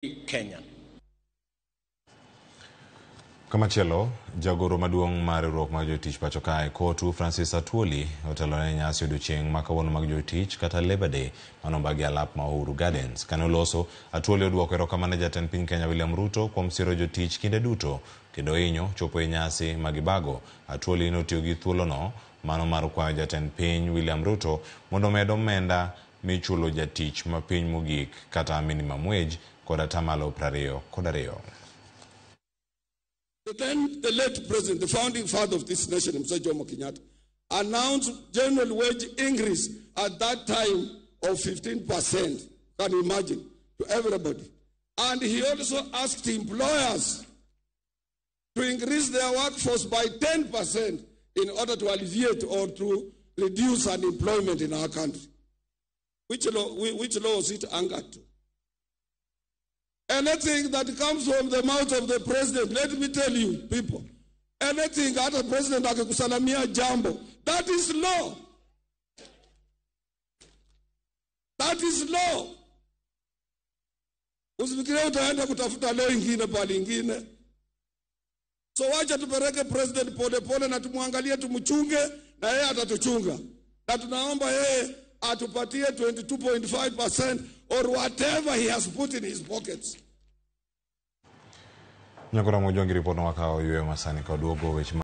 Kenyan. Kamachielo, jagoro maduong' mar riwruok mag jotich pacho kae COTU Francis Atwoli otelo ne nyasi odiochieng' ma kawuono mag jotich kata Labour Day manombagi alap ma Uhuru Gardens. Kane oloso, Atwoli oduoko erokamano ne jatend piny Kenya William Ruto kuom siro jotich kinde duto kendo hinyo chopo e nyasi magibago. Atwoli notiyo gi thuolono mano mar kwayo jatend piny William Ruto mondo omed omenda michulo jatich ma piny mogik kata minimum wage kod atamalo 22. Then the late president, the founding father of this nation, Mzee Jomo Kenyatta, announced general wage increase at that time of 15%. Can you imagine? To everybody. And he also asked employers to increase their workforce by 10% in order to alleviate or to reduce unemployment in our country. Which law is it anchored to? Anything that comes from the mouth of the president, let me tell you, people, anything hata president akikusalamia jambo, that is law. That is law. Usifikirie utaenda kutafuta law ingine pale ingine. So wacha tupeleke president pole pole na tumwangalie, tumchunge na yeye atatuchunga. Na tunaomba yeye atupatie 22.5% or whatever he has put in his pockets. Nyakora Mojwang' gi ripot no wakawo yueyo masani ka waduogo weche.